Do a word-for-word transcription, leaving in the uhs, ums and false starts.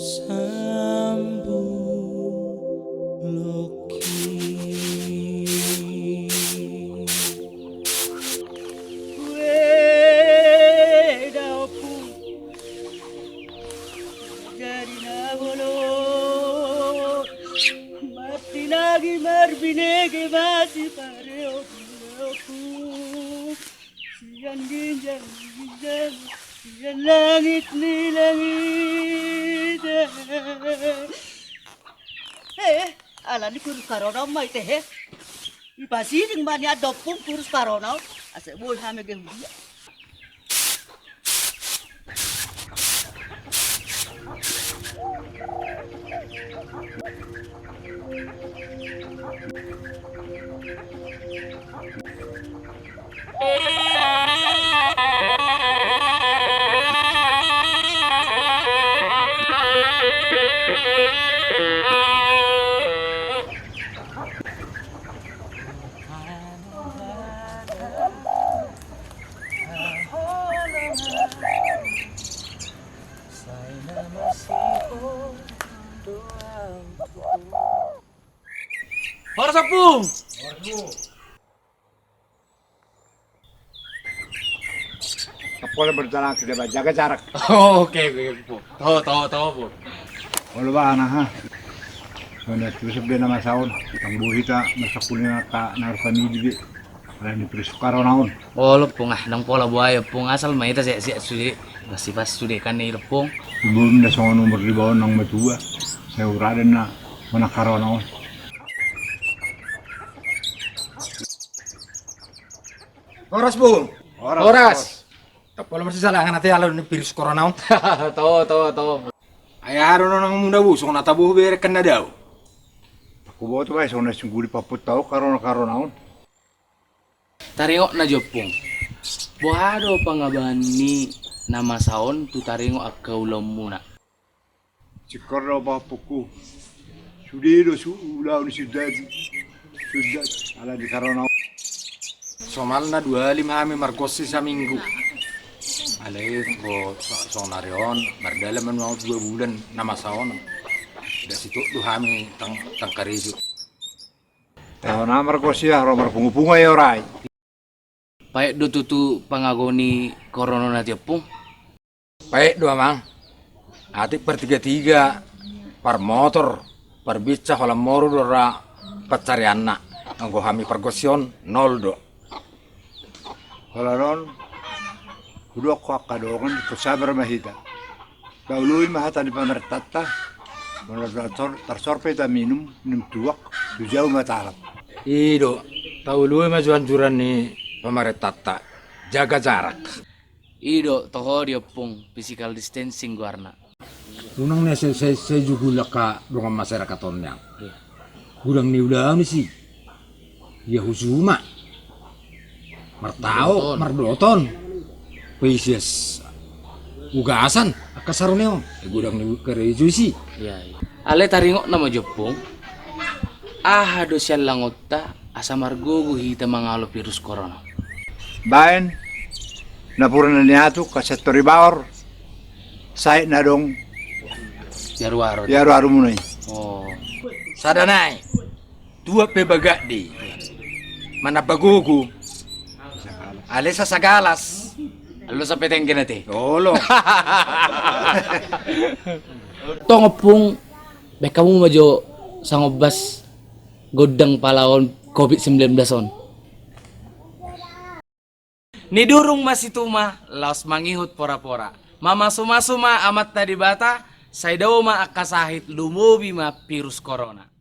Sambu Loki. Weda opu, jadi na bolon, martinagi marbinege masipareopu. Sian ginjang ni ginjang, sian langit ni langit. Eh, ala ni virus corona on ma ite he. Ipasiding ma nian ompung virus corona on, asa boi hami ge hudia. Horas, Ompung. Pola berjalan kita jaga jarak. Oke, oke, Ompung. Tahu, tahu, tahu, Ompung. Olo ba, nah, ha. Songon na tu sebenarna masa on, tong boi hita masa kuliah ka na famili be. Alani virus corona on. Olo, Ompung, ah, ndang pola buaya, Ompung, asal ma hita sehat-sehat sude, pasti-pasti sude kan ni, Ompung. Sebelum na songon umur di bawah nang matua, sai ura den na kena corona on. Horas, Ompung. Horas, horas. Ndang pola marsisalangan ate ala ni virus corona on. Tahu, tahu, tahu. Ai aha do nang muna busung na tabuh bere kan na dao. Aku boto bae songon na singguli paput tau corona-corona on. Taringok na jo, Ompung. Boha do pangabahan ni na masa on tu taringok angka ulaon muna? Singkor do pahompu. Sude do su ulaon ni si Dadi. Sude ala ni corona on. Somalna dua hali ma hami margonsi saminggu. Alai bo so-, sonari on mardalan ma dua bulan na masa on. Nda situk do hami tang, tang karejo. Tahu na margonsi ah, ro marpungu-pungu ai orai. Paet do tutu pangago ni corona on ate, Ompung? Paet do, Amang. Atik partiga-tiga, parmotor, parbinsa, holan moru do ra pancarianna. Anggo hami pargonsi on, nol do. Holan on, hudok ho angka dongan, sabar ma hita. Taului ma hata ni pamarentanta, molo tarsor-, tarsorpe hita minum, minum tuak, tu jau ma tahalap. I do, taului ma jo anjuran ni pamarentanta, jaga jarak. I do, toho di, Ompung, physical distancing goarna. Unang na sai, sai, sai jugul angka dongan masyarakat on nian. Iya. Godang ni ulaon isi. Ia husuma. Martao, mardoton. Pesias ugasan angka sarune on. Eh, godang ni karejo isi. Iya, iya. Alai taringok na ma jo, Ompung. Aha do sian langonta asa margogo hita mangalo virus corona? Baen napuran na niatu ka sektor i Baor, saik na dong di aru-aru. Di aru-aru muna i. Oh. Sada nai, tuak pe bagak di. Mana bagogo? Ale sasagalas. Alo sampe tengke na te. Olo. Tong, Ompung, baen hamu ma jo sangombas godang palawan covid sembilan belas on. Nidurung ma situma, laos mangihut pora-pora. Mamasu-masu ma Amanta Debata, sai dao ma angka sahit, lumobi ma virus corona.